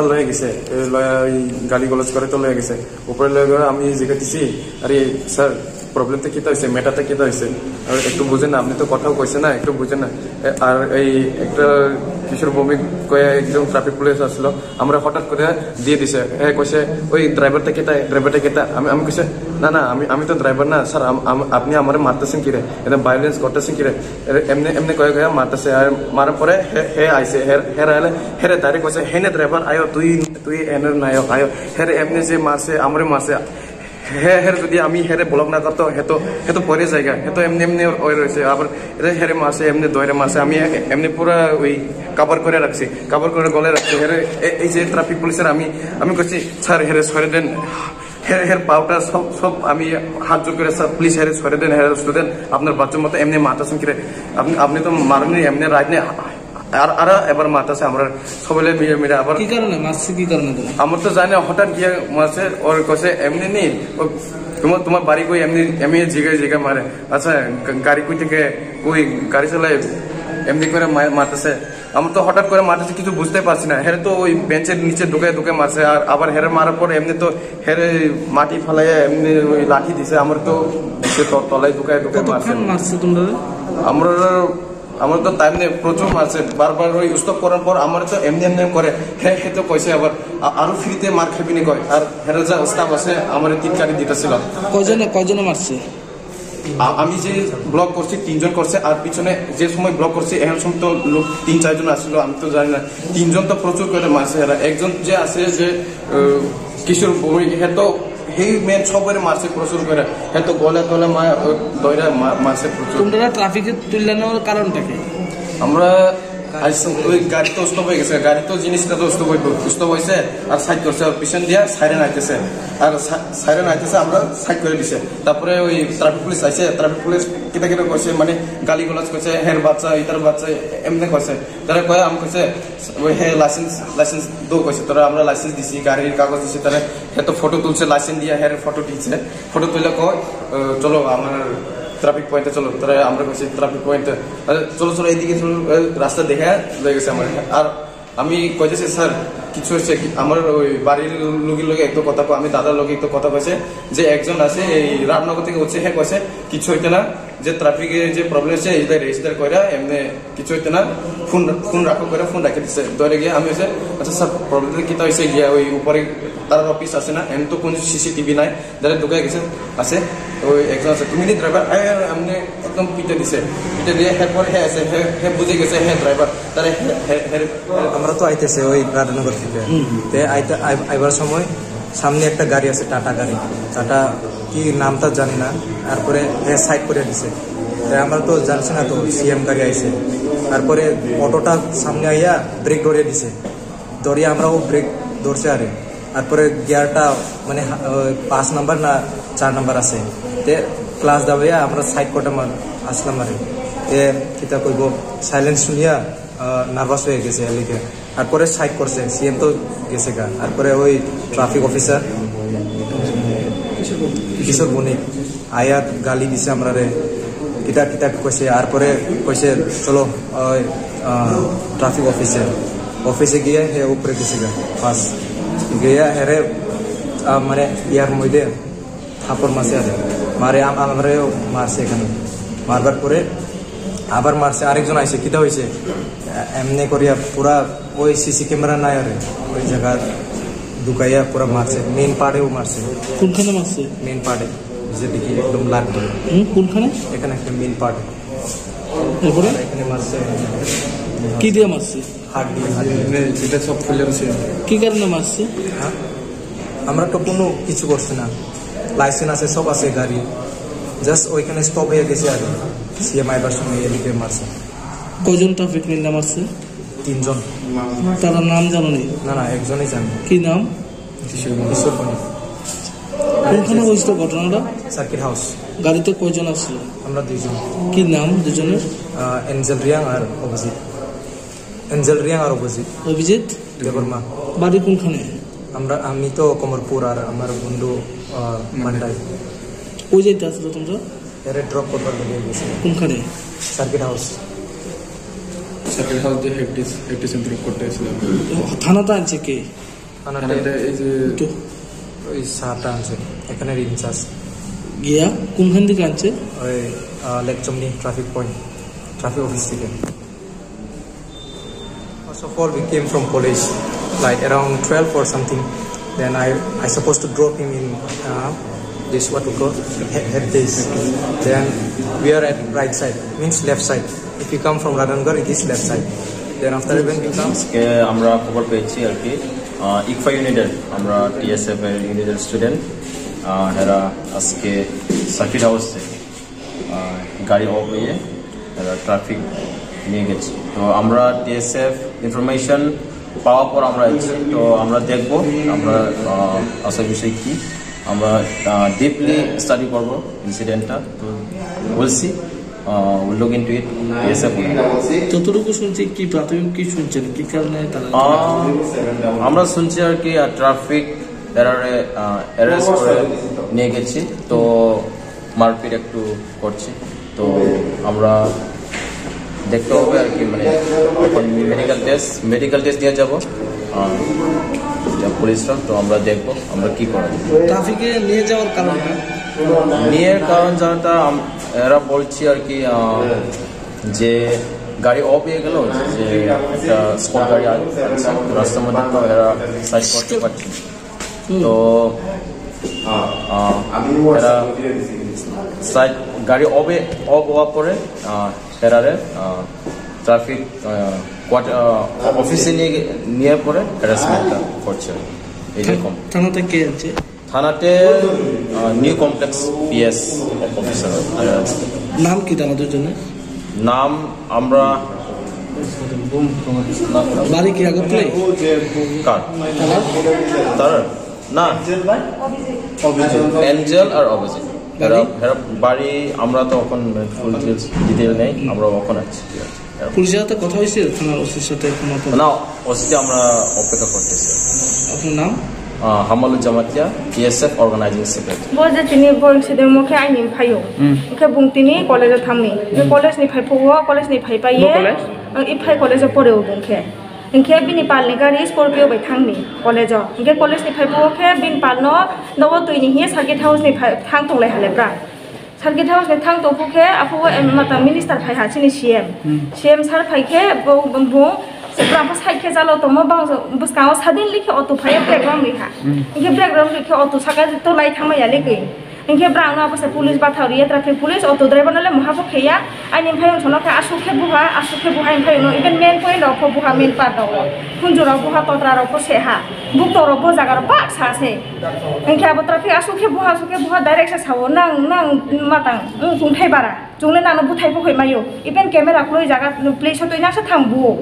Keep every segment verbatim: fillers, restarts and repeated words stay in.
লয়ে গেছে, এ, লয়ে ওই গালি গলজ করে তো লয়ে গেছে। উপরে লয়ে গেলে আমি জিজ্ঞেস দিছি, "আরে স্যার, প্রবলেম তো কিতা হয়েছে, ম্যাটার তো কিতা হয়েছে?" আর একটু বুঝে না, আপনি তো কথাও কইছে না, একটু বুঝে না। এ, আর এই একটা কিশোর ভৌমিক কয়ে একজন ট্রাফিক পুলিশ আসলো, আমরা হঠাৎ করে দিয়ে দিছে। এ কইছে, "ওই ড্রাইভারটা কিতা, ড্রাইভারটা কিতা?" আমি, আমি কইছে, "না, না, আমি, আমি তো ড্রাইভার না, স্যার, আম-, আম-, আপনি আমারে মারতেছেন কি রে? এটা ভায়োলেন্স করতেছেন কি রে?" এ, এমনি, এমনি কয়ে কয়ে মারতেছে। আর মারার পরে হে, হে আইছে, হে, হে আইলে, হে রে ডাইরেক্ট কইছে, "হে নে ড্রাইভার, আয়ো, তুই, তুই এনের নায়ক, আয়ো।" হে রে এমনি যে মারছে, আমারে মারছে। হে, হে যদি আমি হেরে ব্লক না করতো, হে তো, হে তো পরে জায়গা, হে তো এমনি এমনি ওই রয়েছে। আবার এরে হেরে মারছে, এমনি দইরে মারছে, আমি এ-, এমনি পুরা ওই কাভার করে রাখছি, কাভার করে গলে রাখছি। হেরে এ-, এই যে ট্রাফিক পুলিশের আমি, আমি কইছি, "স্যার, হেরে সরে দেন।" হে, হের পাউডার সব, সব আমি হাত জোর করে, "স্যার, প্লিজ, হেরে সরে দেন, হেরে সরে দেন। আপনার বাচ্চার মতো এমনি মারতেছেন কি রে? আপনি, আপনি তো মারেননি, এমনি রাইট নেই।" আর, আর এবার মারতেছে, আমরা সবাই মিলে মিলে আবার কি কারণে মারছে, কি কারণে তোমার? আমরা তো জানি না, হঠাৎ গিয়ে মারছে, ওর কাছে এমনি নেই, ও, "তোমার, তোমার বাড়ি কই?" এমনি, এমনি জিগে জিগে মারে। "আচ্ছা, গা-, গাড়ি কই থেকে, কই গাড়ি চালায়?" এমনি করে মা-, মারতেছে। আমরা তো হঠাৎ করে মারতেছে, কিছু বুঝতে পারছি না। হেরে তো ওই বেঞ্চের নিচে ঢুকে ঢুকে মারছে, আর আবার হেরে মারার পর এমনি তো হেরে মাটি ফালাইয়া এমনি ওই লাঠি দিছে, আমার তো নিচে ত-, তলায় ঢুকায় ঢুকায় মারছে। কতক্ষণ মারছে তোমরা? আমরা, আমরা তো টাইম নেই, প্রচুর মারছে। বারবার ওই স্টপ করার পর আমার তো এমনি এমনি করে, হে, হে তো কইছে আবার, "আ-, আরো ফ্রিতে মার খাবি নি?" কয়। আর হেরে যা স্টাফ আছে, আমার তিন কাটি দিতেছিল। কয়জনে, কয়জনে মারছে? আ-, আমি যে ব্লক করছি, তিনজন করছে, আর পিছনে যে সময় ব্লক করছি, এখন সময় তো লোক তিন চারজন আসছিল, আমি তো জানি না। তিনজন তো প্রচুর করে মারছে এরা। একজন যে আছে যে, আহ, কিশোর ভৌমিক, হে তো হেই মেন সবাই মারছে প্রচুর করে, হে তো গলা টলা মা-, দইরা মা-, মারছে প্রচুর। তোমরা ট্রাফিকে তুললানোর কারণটা কি? আমরা আইসো, ওই গাড়ি তো স্টপ হয়ে গেছে, গাড়ি তো জিনিসটা তো স্টপ হইব, স্টপ হয়েছে, আর সাইড করছে, আর পিছন দিয়া সাইরেন আইতেছে, আর সা-, সাইরেন আইতেছে, আমরা সাইড করে দিছে। তারপরে ওই ট্রাফিক পুলিশ আইছে, ট্রাফিক পুলিশ কিতা কিতা করছে, মানে গালি গলাজ করছে, "হের বাচ্চা, ইতার বাচ্চা", এমনি করছে। তারা কয়, আমি কইছে, ওই হে লাইসেন্স, লাইসেন্স দো কইছে, তারা আমরা লাইসেন্স দিছি, গাড়ির কাগজ দিছি, তারা হে তো ফটো তুলছে, লাইসেন্স দিয়া হের ফটো দিছে। ফটো তুলে কয়, "আহ, চলো আমার ট্রাফিক পয়েন্টে চলো।" তারা আমরা কইছি, "ট্রাফিক পয়েন্টে, আহ, চলো, চলো, এইদিকে চলো।" আহ, রাস্তা দেখে লয়ে গেছে আমার। আর আমি কইতেছি, "স্যার, কিছু হয়েছে কি?" আমার ওই বাড়ির লোকের লগে একটু কথা কয়, আমি দাদার লগে একটু কথা কইছে যে একজন আছে এই রামনগর থেকে হচ্ছে, হ্যাঁ কইছে, "কিছু হইতে না, যে ট্রাফিকে যে প্রবলেম হচ্ছে, এটা রেজিস্টার করে এমনি কিছু হইতে না, ফোন, ফোন রাখো" করে ফোন রাখে দিছে। ধরে গিয়ে আমি হচ্ছে, "আচ্ছা স্যার, প্রবলেম কিতা হয়েছে?" গিয়া ওই উপরে তার অফিস আছে না, এমনি তো কোনো সিসিটিভি নাই। যারা ঢুকে গেছে, আছে, ওই একজন আছে, "তুমি নি ড্রাইভার?" এ, এ, এমনি একদম পিটে দিছে। পিটে দিয়ে এরপর হে আছে, হে, হে বুঝে গেছে, হে ড্রাইভার। তাহলে হে, হে, হে, আমরা তো আইতেছে ওই রাধানগর থেকে। হুম। তে আইতে, আই-, আইবার সময় সামনে একটা গাড়ি আছে, টাটা গাড়ি। টাটা কি নামটা জানি না। তারপরে হে সাইড করে দিছে। তে আমরা তো জানছি না তো, সিএম গাড়ি আইছে। তারপরে অটোটা সামনে আইয়া ব্রেক ধরে দিছে। ধরিয়া আমরাও ব্রেক ধরছে আরে। তারপরে গিয়ারটা মানে হা-, ওই পাঁচ নাম্বার না চার নাম্বার আছে। তে ক্লাচ দাবাইয়া আমরা সাইড করতাম আর আসলাম আরে। তে কিতা কইব, সাইলেন্স শুনিয়া, আহ, নার্ভাস হয়ে গেছে এদিকে। তারপরে সাইড করছে, সিএম তো গেছে গা। তারপরে ওই ট্রাফিক অফিসার কিশোর বণিক আয়াত গালি দিছে আমরারে, কিতা কিতা কইছে, আর পরে কইছে, "চলো, ওই, আহ, ট্রাফিক অফিসে।" অফিসে গিয়ে হে উপরে গেছে গা, ফার্স্ট গিয়া হেরে, আহ, মানে ইয়ার মধ্যে থাপড় মারছে আর মারে আম-, আমরারেও মারছে এখানে। মারবার পরে আবার মারছে, আরেকজন আইছে, কিতা হইছে? এ-, এমনি করিয়া পুরা ওই সিসি ক্যামেরা নাই আরে, ওই জায়গা ঢুকাইয়া পুরা মারছে, মেইন পার্টেও মারছে। কোনখানে মারছে? মেইন পার্টে, যেদিকে একদম লাগবে। হুম, কোনখানে? এখানে একটা মেইন পার্ট। এরপরে? এখানে মারছে। কি দিয়ে মারছে? হাত দিয়ে, হাত দিয়ে। মানে যেটা সব খুলে রয়েছে। কি কারণে মারছে? হ্যাঁ? আমরা তো কোনো কিছু করছি না, লাইসেন্স আছে, সব আছে গাড়ি, জাস্ট ওইখানে স্টপ হয়ে গেছে আর সিএম আইবার সময় এদিকে মারছে। কয়জন ট্রাফিক মিললে মারছে? তিনজন। তারা নাম জানো নি? না, না, একজনই জানি। কি নাম? কিশোর বণিক। কোনখানে হয়েছিল ঘটনাটা? Circuit house. গাড়িতে কয়জন আসছিল? আমরা দুইজন। কি নাম দুজনের? আহ, এঞ্জেল রিয়াং আর অভিজিৎ। এঞ্জেল রিয়াং আর অভিজিৎ। অভিজিৎ? দেববর্মা। বাড়ি কোনখানে? আমরা, আমি তো কমরপুর আর আমার বন্ধু, আহ, মান্ডাই। কই যাইতে আসলো তোমরা? এরে ড্রপ করবার লেগে গেছি। কোনখানে? Circuit house. সার্কিট হাউস দিয়ে head desk head desk improve করতে এসেছিলাম। থানাতে আনছে কে? থানাতে এই যে তো ওই স্যারটা আনছে, এখানে ইনচার্জ। গিয়া কোনখান থেকে আনছে? ওই লেকচমনি ট্রাফিক পয়েন্ট, ট্রাফিক অফিস থেকে। First of all, we came from college, like, around twelve or something. Then I, I supposed to drop him in, uh, this, what we call, he- head this. Then we are at right side, means left side. If you come from Radhangarh, it is left side. Then after when we come, আজকে আমরা খবর পেয়েছি আর কি, আহ, ইকফা ইউনিটের, আমরা টিএসএফ এর ইউনিটের স্টুডেন্ট, এরা আজকে সার্কিট হাউস থেকে আহ, গাড়ি অফ হয়ে, আহ, ট্রাফিক নিয়ে গেছে। তো আমরা টিএসএফ ইনফরমেশন পাওয়ার পর আমরা এসেছি। তো আমরা দেখব, আমরা, আহ, আসল বিষয় কি, আমরা, আহ, ডিপলি স্টাডি করব ইনসিডেন্টটা। তো বলছি, উইল লুক ইনটু ইট, টিএসএফ। যতটুকু শুনছি, কি প্রাথমিক কি শুনছেন, কি কারণে তারা আহ, আমরা শুনছি আর কি, আহ, ট্রাফিক এরারে, আহ, অ্যারেস্ট করে নিয়ে গেছি। তো মারপিট একটু করছে। তো আমরা দেখতে হবে আর কি, মানে, এখন মেডিকেল টেস্ট, মেডিকেল টেস্ট দিয়ে যাবো, আহ, যা পুলিশরা। তো আমরা দেখবো আমরা কি করা যায়। ট্রাফিকে নিয়ে যাওয়ার কারণ কি? নিয়ে কারণ জানাটা আম- এরা বলছে আর কি, আহ, যে গাড়ি অফ হয়ে গেল, যে একটা স্পট গাড়ি আ- আছে রাস্তার মধ্যে, তো এরা সাইড করতে পারছে না। তো আহ, এরা সাইড গাড়ি অফে অফ হওয়ার পরে, আহ, এরারে, আহ, ট্রাফিক, আহ, কোয়ার্টার, আহ, অফিসে নিয়ে গে- নিয়ে পরে হ্যারাসমেন্টটা করছে এইরকম। থানাতে কে আছে? থানাতে, আহ, নিউ কমপ্লেক্স পিএস অফিসার। নাম কি তারা দুজনের? নাম আমরা বাড়ি কি আগরতলায়? কার? তারা? তার? না। অভিজিৎ। এঞ্জেল আর অভিজিৎ। বাড়ি? এরা, এরা বাড়ি আমরা তো এখন ফুল ডিটেলস, ডিটেল নেই, আমরা এখন আছি। পুলিশের সাথে কথা হয়েছে থানার ওসির সাথে কোনো তো? না, ওসিতে আমরা অপেক্ষা করতেছি। আপনার নাম? Ah, Hamalu Jamatia, TSF organising secretary. Bo je tini bo incident mo khe aini mphaiyung. Hmm. Hwnkhe bung tini college o thangni. Hwnkhe college ni phai phuo, college ni phai pai ye. Bo college? Ang Iphai college o pore o bung khe. Hwnkhe bini pal ni gari Scorpio bai thangni college o. Hwnkhe college ni phai phuo khe bini pal no dogo twi ni hiye circuit house ni phai thang tonglai hale bra. Circuit house ni thang tong phuo khe, aphuru, em, mata minister phai ha, chini C M. Hmm. C M sir phai khe, bo, bo, bo, se bwrang pho side khe jalo tongmo, bang bwskango suddenly khe auto phai, brake rwng rwi ha. Hmm. Hwnkhe brake rwng rwi khe auto saka to lai thangma ya le kwi. Hwnkhe bwrang no abo se police bathang rwi ya, traffic police, auto driver no le moha pho khe ya. Aini mphaiyung sono khe aswk khe buha, aswk khe buha, aini mphaiyung no, even main point rok pho buha, main part rok. Khunju rok buha, totra rok pho se ha. Bukto rok bo jaga rok bak sa se. Hwnkhe abo traffic aswk khe buha, aswk khe buha, direct se sao, "Nang, nang matang, wng tongthai bara, chwngno nangno bwthai pho hoi maio, even camera kwlwi jaga place o twi nangsa thang buo."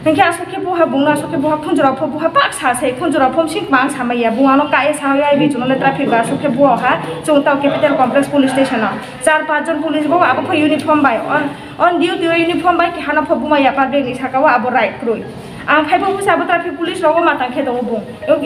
Hwnkhe aswk khe buha, bungno aswk khe buha, khunju rok pho buha bak sa se, khunju rok pho sing mang sa maya, bung ano kai sa ya, ibi chwngno le traffic ba aswk khe buo ha, chwng tao capital complex police station o char panch jon police bo abo pho uniform bai, on, on duty o uniform bai, kehano pho buma ya public ni saka o abo right kwrwi. Ang phai pho busa abo traffic police rok o matang khe tongo bung.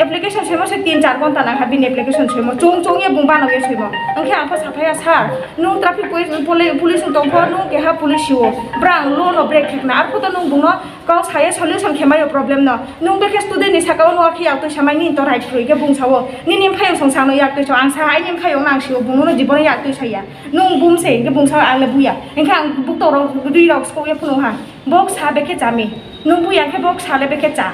Application soimo se tin char ghonta nang ha bini application soimo. Chung chung ye bung bano ye soimo. Hwnkhe ang pho saphai ya, "Sir, nung traffic police, poli-, police wng tong pho, nung keha police si o. Bwrang law no break khe khna. Arpho to nung bungno kok saye solution khe maio problem no. Nung bekhe student ni saka o nung akhe yak twi samai nini to right kwrwi," khe bung sao. "Nini mphaiyung song sano yak twi sao." Ang sa, "Aini mphaiyung no ang si o, bung no jibono yak twi saya. Nung bum se," hwnkhe bung sao, "Ang le buya." Hwnkhe ang bukto rok rwi rok sokya phunu ha. Bok sa bekhe chami. Nung buya khe bok sa le bekhe cha.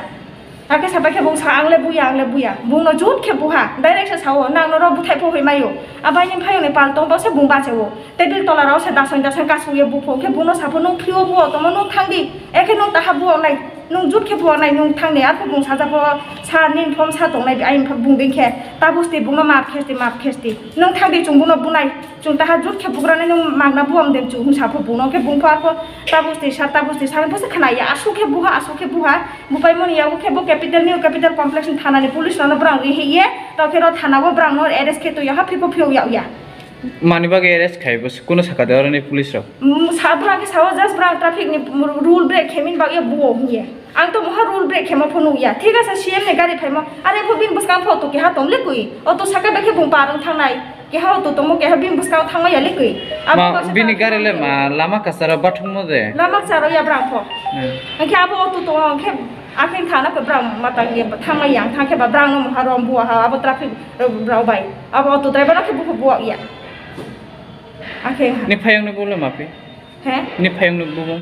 Hakhe sabai khe bung sa, "Ang le buya, ang le buya." Bung no jut khe buha, direct se sao, "Nang norok bwthai pho hoi maio." Abai ni phaiyung ni pal tong, bo se bung bache o. Table tola rok se dasong dasong kasung ye bupho, khe bung no sapho, "Nung phio buo tongmo, nung thang di. Ekhe nung taha buo nai, nung jut khe buo nai, nung thang di." Arpho bung saja pho, "Sir, nini phone sa tong nai," ai bung ding khe, "Tabus di, bung no map khes di, map khes di. Nung thang di, chwng bung no bunai." Chwng taha jut khe bugrani nung magna buam de chwng hwn sapho bung no khe bung pho arpho tabus twi sa tabus twi sa bwsa khna ya aswk khe buha aswk khe buha bupai mani yago khe bo capital new capital complex ni thana ni police rok no bwrang ri hi ye tao khe ro thana o bwrang no arrest khe twi ya ha phipho phiyok ya ya. Mani bagwi arrest khai bo kuno saka de oroni police rok? Mm, sa bwrang khe sao just bwrang traffic ni rule break khe min bagwi buo hwn ye. Ang to moha rule break khemo phunuk ya. Thik ase, C M ni gari phaimo. Are pho bini bwskang pho auto keha tong lekwi. Auto saka bekhe bung parung thangnai. Keha auto tongmo, keha bini bwskang thangma ya lekwi. Abo Ma, bini gari le ma lama kasaro bathungmo de. Lama kasaro ya brang pho. Hmm. Angkhe abo auto tongo, angkhe akheng thana phe brang matang ye thangma ya, ang thangkhe ba brang no moha rom bua ha, abo traffic, eh, rao bai. Abo auto driver no khe bupha bua ya. Akheng ha. Ni phayang ni bole ma phi? He? Ni phayang ni bumung?